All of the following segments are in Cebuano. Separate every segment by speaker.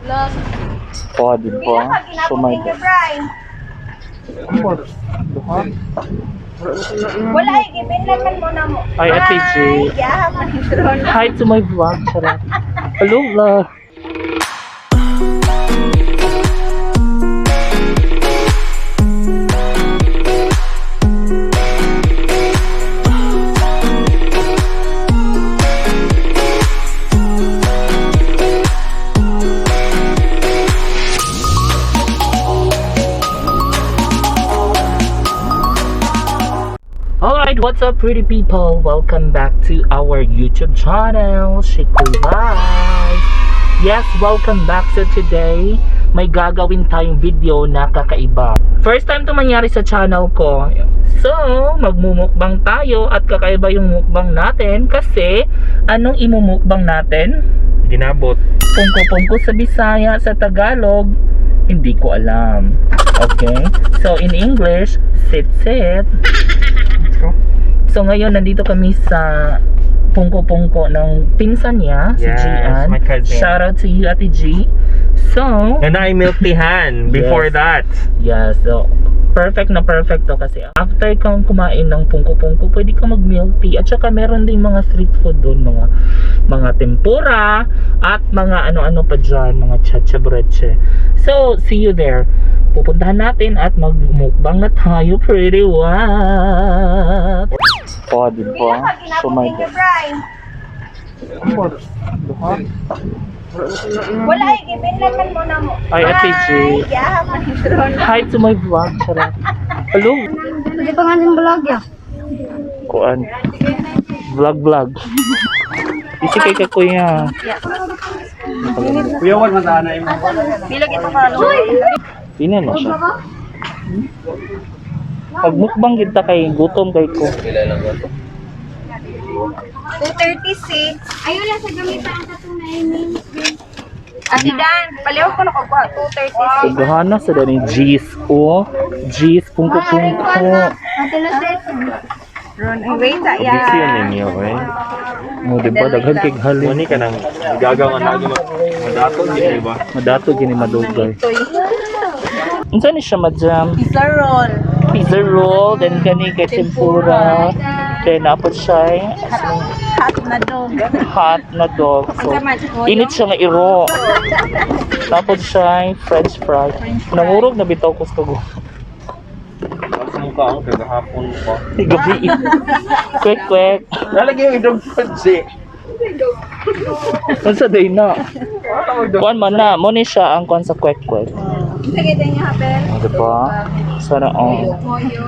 Speaker 1: Oh, di ba? So my
Speaker 2: Pila ka
Speaker 1: God.
Speaker 2: Brian? Wala ay gibinlan man mo na mo.
Speaker 1: Ay, Ate J.
Speaker 2: Yeah, man.
Speaker 1: Hi to my vlog, charot. Hello, vlog. Alright, what's up, pretty people? Welcome back to our YouTube channel, Shiko Vibes. Yes, welcome back. So today, may gagawin tayong video na kakaiba. First time to mangyari sa channel ko. So, magmumukbang tayo at kakaiba yung mukbang natin kasi anong imumukbang natin?
Speaker 3: Ginabot.
Speaker 1: Pungko-pungko sa Bisaya, sa Tagalog, hindi ko alam. Okay? So, in English, sit sit.
Speaker 3: Let's go.
Speaker 1: So ngayon nandito kami sa pungko-pungko ng pinsan niya, si
Speaker 3: Yes,
Speaker 1: Gian.
Speaker 3: my cousin.
Speaker 1: Shout out to you, Ate G. So,
Speaker 3: Na naay milk teahan before
Speaker 1: Yes.
Speaker 3: that.
Speaker 1: Yeah, so perfect na perfect to kasi after kang kumain ng pungko-pungko, pwede kang mag milk tea at saka meron din mga street food doon, mga tempura at mga ano-ano pa dyan, mga chacha breche. So, see you there. Pupuntahan natin at magmukbang na tayo, pretty what? Oh, di
Speaker 2: Pila ka ginabot ninyo, Brian? Wala ay gibinlan man mo na mo.
Speaker 1: Ay, Ate J.
Speaker 2: Yeah, man.
Speaker 1: Hi to my vlog, charot. Hello.
Speaker 4: Hindi pa nga din vlog ya.
Speaker 1: Kuan. Vlog vlog. Isi kay ka kuya.
Speaker 3: Kuya, wala man na imo.
Speaker 2: Pila kita ka
Speaker 1: Ina na siya. Pag mukbang kita kay gutom kay ko.
Speaker 2: 236.
Speaker 4: Ayun lang sa gamitan ang katong na minutes din.
Speaker 2: Ate Dan, paliw ko na ko 236.
Speaker 1: Sugahana sa dani G's o G's pungko pungko.
Speaker 4: Ate Lotet.
Speaker 2: Ron, ay wait sa ya.
Speaker 3: Busy yan ninyo eh.
Speaker 1: Mo di ba daghan kay halin.
Speaker 3: Muni ka nang gagaw nga lagi madato di ba?
Speaker 1: Madato gini madugay. Unsa ni siya, madam?
Speaker 2: Pizza roll.
Speaker 1: Pizza roll, then kani kay tempura. Then apod siya
Speaker 2: Hot na dog.
Speaker 1: hot na dog. So, init siya nga iro. Tapos siya french fry. Nangurog na bitaw ko sa kago.
Speaker 3: Sa mukha ang kagahapon pa.
Speaker 1: Gabi. Kwek kwek.
Speaker 3: Nalagay yung idog fudge.
Speaker 1: Unsa day na? Kuan man na, mo ni siya ang kuan sa kwek kwek.
Speaker 2: Sige din niya hapel.
Speaker 1: O, diba? Sana all.
Speaker 2: Moyo.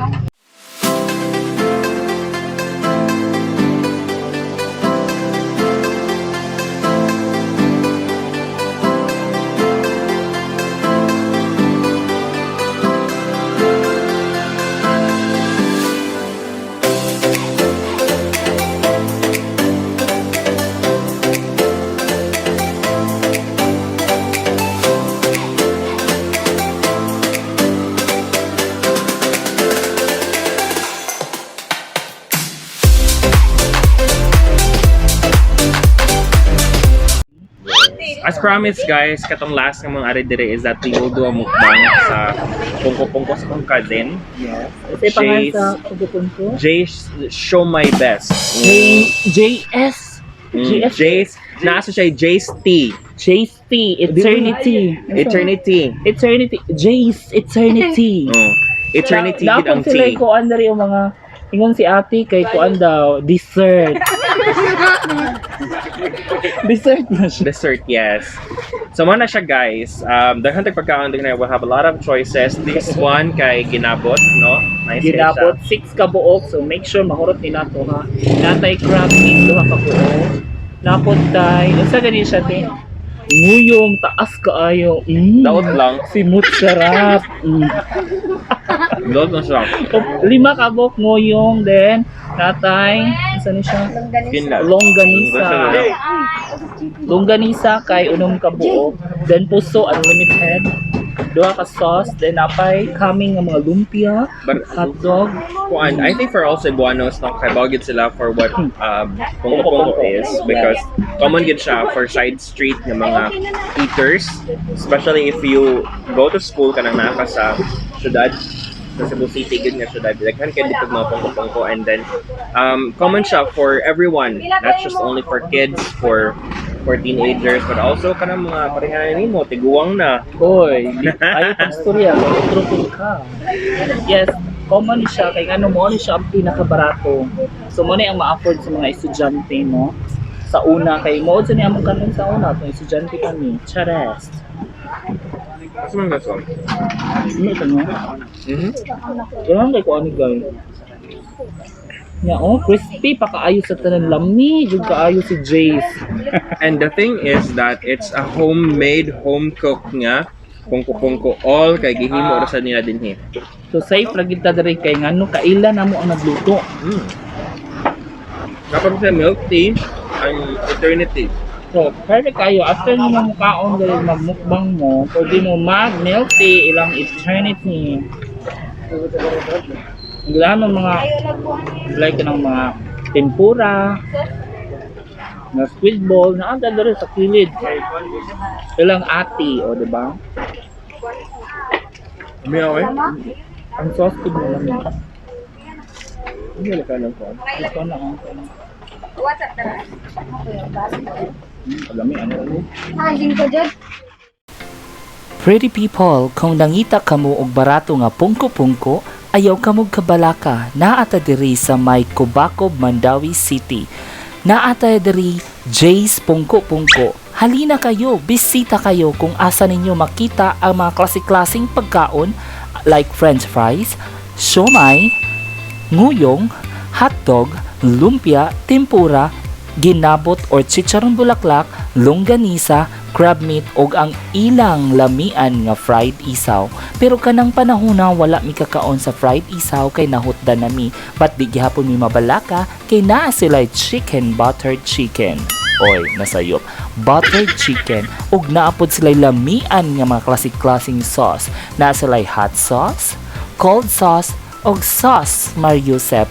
Speaker 3: As promised guys, katong last ng mga ari dire is that we will do a mukbang sa pungko-pungko sa kong cousin.
Speaker 1: Yes. Kasi pangan
Speaker 3: Jace.
Speaker 1: sa pagpupunto.
Speaker 3: Jay show my best.
Speaker 1: J JS. JS.
Speaker 3: Jay's, nasa siya Jay's Tea.
Speaker 1: Jace T. Eternity.
Speaker 3: Eternity.
Speaker 1: Eternity. Jace Eternity.
Speaker 3: Oh. Eternity gid
Speaker 1: Dapat
Speaker 3: ang
Speaker 1: sila
Speaker 3: tea.
Speaker 1: kuan na rin yung mga ingon si ate kay kuan daw dessert. Dessert na siya.
Speaker 3: Dessert, yes. So mo na siya guys. Daghan tag pagkaon din we have a lot of choices. This one kay ginabot, no? Nice kay siya.
Speaker 1: Ginabot 6 ka buok, so make sure mahurot ni nato ha. Natay crab meat duha ka buok. Napod tay unsa gani siya te? Nguyong taas kaayo.
Speaker 3: Daot lang.
Speaker 1: Simut sarap.
Speaker 3: Daot lang siya.
Speaker 1: Lima ka buok nguyong then natay unsa ni siya?
Speaker 3: Ginla.
Speaker 1: Longganisa. Longganisa kay unom ka buok. Then puso unlimited. Duha ka sauce, then napay coming nga mga lumpia,
Speaker 3: But
Speaker 1: hotdog.
Speaker 3: kuan, I think for all Cebuanos no kay bagid sila for what pungko-pungko is because Common gid siya for side street nga mga eaters, especially if you go to school kanang naa ka sa syudad, sa Cebu City gid nga syudad. Daghan kay dito mga pungko-pungko and then common siya for everyone, not just only for kids, for teenagers, but also kanang mga pareha nimo, tiguang na.
Speaker 1: Oy, ayaw pang storya, otro po ka. Yes, common siya kay ano mo ni siya ang pinakabarato. So mo ni ang ma-afford sa mga estudyante, no? Sa una kay mo sa niya among kanon sa una kung estudyante kami. Chares.
Speaker 3: Asa man gaso?
Speaker 1: Ano ito, no?
Speaker 3: Mhm.
Speaker 1: Kailangan kay ko ano, guys. Nya oh, crispy pa kaayo sa tanan, lami jud kaayo si Jace.
Speaker 3: And the thing is that it's a homemade, home cooked nga pungko-pungko all kay gihimo ra sa nila dinhi.
Speaker 1: So safe ra gid ta diri kay ngano kaila na mo ang nagluto.
Speaker 3: Kapag sa milk tea, ang eternity.
Speaker 1: So, perfect kayo. After nyo mamukaon dahil magmukbang mo, pwede mo mag milk tea ilang eternity. Ang ganda ng mga like ng mga tempura, na squid ball, na ang rin sa kilid. Ilang ati, o, di ba?
Speaker 3: May okay?
Speaker 1: Ang sauce ko mo lang.
Speaker 3: Hindi na ka ng kuwan.
Speaker 1: Ito na, oh. Ito na.
Speaker 2: WhatsApp na.
Speaker 1: Kalami, ano, ano?
Speaker 4: Hangin ko dyan.
Speaker 1: Pretty people, kung nangita kamo og barato nga pungko-pungko, ayaw kamo kabalaka. Naa ta diri sa may Kubakob, Mandaue City. Naa ta diri Jay's Pungko-Pungko. Halina kayo, bisita kayo kung asa ninyo makita ang mga klase-klaseng pagkaon like french fries, siomai, nguyong, hotdog, lumpia, tempura, ginabot or chicharon bulaklak, longganisa, crab meat ug ang ilang lamian nga fried isaw. Pero kanang panahona wala mi kakaon sa fried isaw kay nahutdan nami. But di gihapon mi mabalaka kay naa sila chicken buttered chicken. Oy, nasayop. Buttered chicken ug naa pod sila lamian nga mga klase-klaseng sauce. Naa sila hot sauce, cold sauce, ug sauce Mariusep.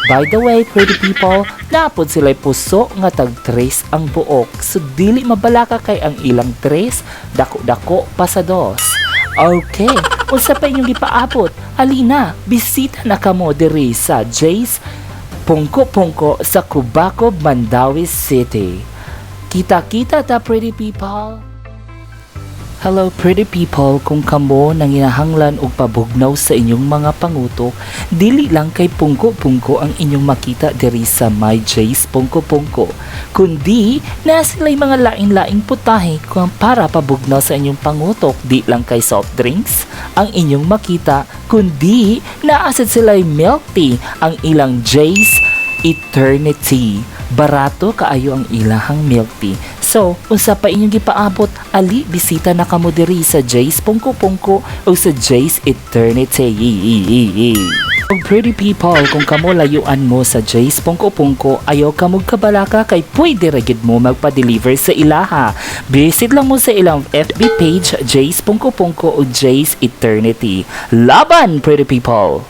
Speaker 1: By the way, pretty people, naa pod sila'y puso nga tag tres ang buok. So dili mabalaka kay ang ilang tres, dako-dako pa sa dos. Okay, unsa pa inyong gipaabot? Alina, bisita na kamo diri sa Jay's Pungko-Pungko sa Kubakob, Mandaue City. Kita-kita ta, pretty people! Hello, pretty people, kung kamo nanginahanglan og pabugnaw sa inyong mga pangutok, dili lang kay pungko-pungko ang inyong makita diri sa My Jay's Pungko-Pungko, kundi na sila'y mga lain-laing putahe kung para pabugnaw sa inyong pangutok. Di lang kay soft drinks ang inyong makita, kundi naa sad sila'y milk tea, ang ilang Jay's Eternity. Barato kaayo ang ilahang milk tea. So, unsa pa inyong gipaabot? Ali, bisita na kamo diri sa Jay's Pungko Pungko o sa Jay's Eternity. Og pretty people, kung kamo layuan mo sa Jay's Pungko Pungko, ayaw ka kabalaka kay pwede ra gid mo magpa-deliver sa ilaha. Visit lang mo sa ilang FB page, Jay's Pungko Pungko o Jay's Eternity. Laban, pretty people!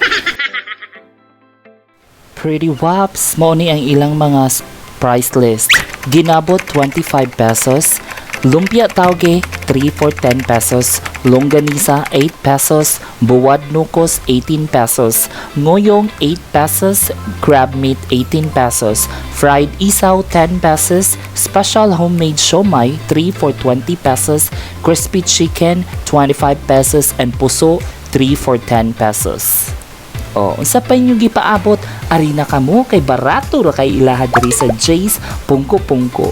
Speaker 1: Pretty Waps, mao ni ang ilang mga price list. Ginabot 25 pesos, lumpia tauge 3 for 10 pesos, longganisa 8 pesos, buwad nukos 18 pesos, ngoyong 8 pesos, crab meat 18 pesos, fried isaw 10 pesos, special homemade siomai 3 for 20 pesos, crispy chicken 25 pesos, and puso 3 for 10 pesos. O, unsa pa inyong gipaabot? Ari na kamo kay barato ra kay ilaha diri sa Jay's Pungko Pungko.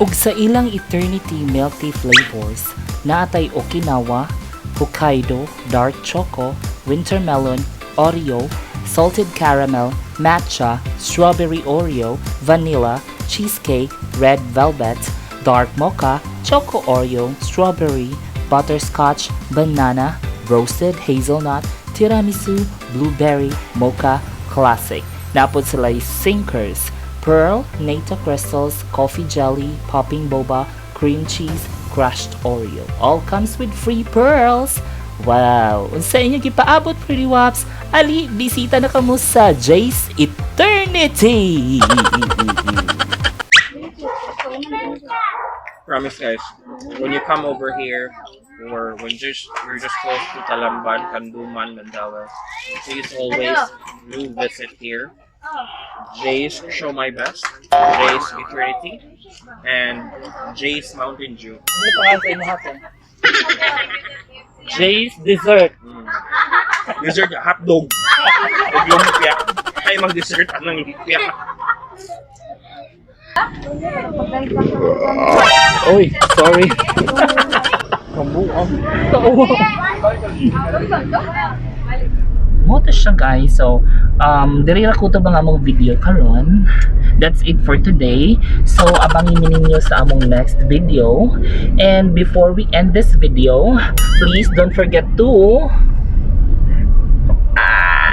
Speaker 1: Ug sa ilang Eternity Milk Tea flavors, naatay Okinawa, Hokkaido, Dark Choco, Winter Melon, Oreo, Salted Caramel, Matcha, Strawberry Oreo, Vanilla, Cheesecake, Red Velvet, Dark Mocha, Choco Oreo, Strawberry, Butterscotch, Banana, Roasted Hazelnut, Tiramisu, Blueberry, Mocha, Classic. Naa pod sila Sinkers, Pearl, Nata Crystals, Coffee Jelly, Popping Boba, Cream Cheese, Crushed Oreo. All comes with free pearls. Wow! Unsa inyong gipaabot, pretty waps? Ali, bisita na kamo sa Jay's Eternity!
Speaker 3: Promise, guys, when you come over here or when just you're just close to Talamban, Canduman, Mandaue, please always do visit here. Jay's Siomai Best, Jay's Eternity, and Jay's Mountain Dew.
Speaker 1: Ano pa sa inyo hapon? Jay's Dessert.
Speaker 3: Dessert, hotdog. Ug lumpia. Ay, mag-dessert anang lumpia.
Speaker 1: Oy, sorry. Kabuang. Mao to siya, guys. So, diri ra ko to bang among video karon. That's it for today. So, abangin mi ninyo sa among next video. And before we end this video, please don't forget to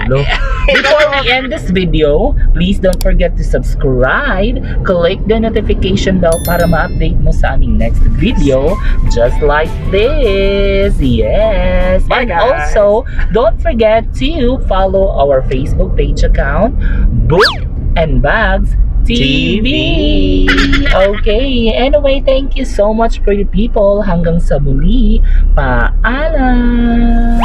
Speaker 1: Before we end this video, please don't forget to subscribe, click the notification bell para ma-update mo sa aming next video, just like this. Yes.
Speaker 3: Bye,
Speaker 1: And
Speaker 3: guys.
Speaker 1: also, don't forget to follow our Facebook page account, Book and Bags TV. Okay. Anyway, thank you so much, pretty people. Hanggang sa muli. Paalam.